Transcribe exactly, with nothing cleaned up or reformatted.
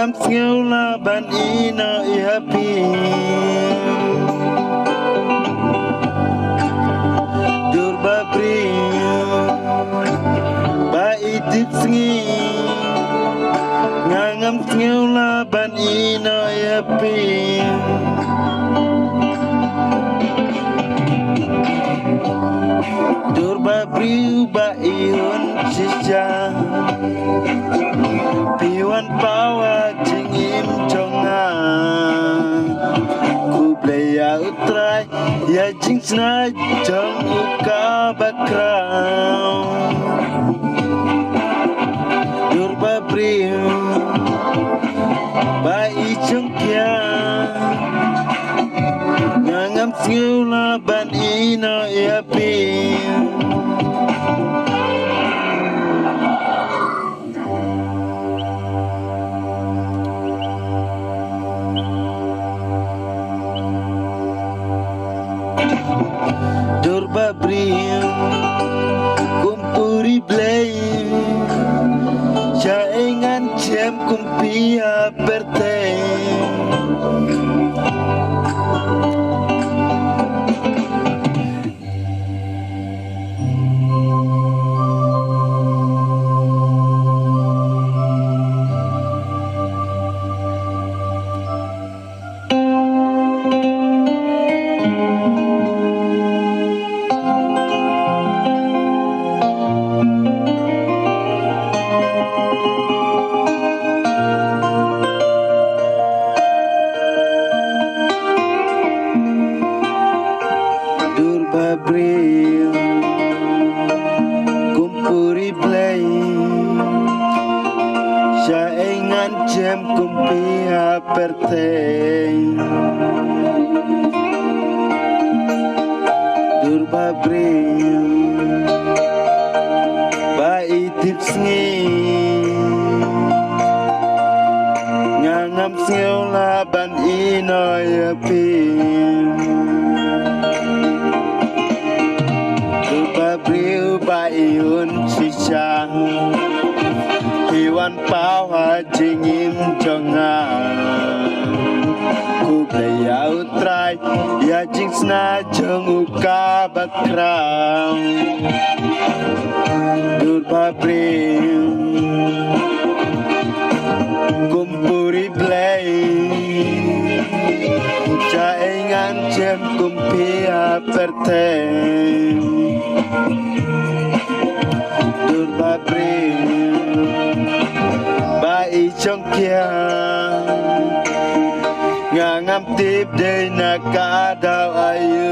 Ngam sngew lah ban ïehnoh ïa phi. Dur ba briew ba i tip sngi, nga ngam sngew lah ban ïehnoh ïa phi. Dur ba briew ba i un shisha, phi wan paw ha jingim jong nga. Khublei ïa U Trai ïa jingshna jong u kaba khraw. Dur ba briew ba i jong kia, nga ngam sngew lah ban ïehnoh ïa phi. Dur ba briew kum puri Blei, shaei ngan shem kum phi ha pyrthei. Dur ba briew kum puri Blei, shaei ngan shem kum phi ha pyrthei. Dur ba briew ba i tip sngi, nga ngam sngew lah ban ïehnoh ïa phi. Dur ba briew ba i un shisha, phi wan paw ha jingim jong nga. Khublei ïa U Trai ïa jingshna jong u kaba khraw. Dur ba briew kum puri Blei, shaei ngan shem kum phi ha pyrthei. Dur ba briew ba i jong kia, nga ngam tip dei na ka daw aïu.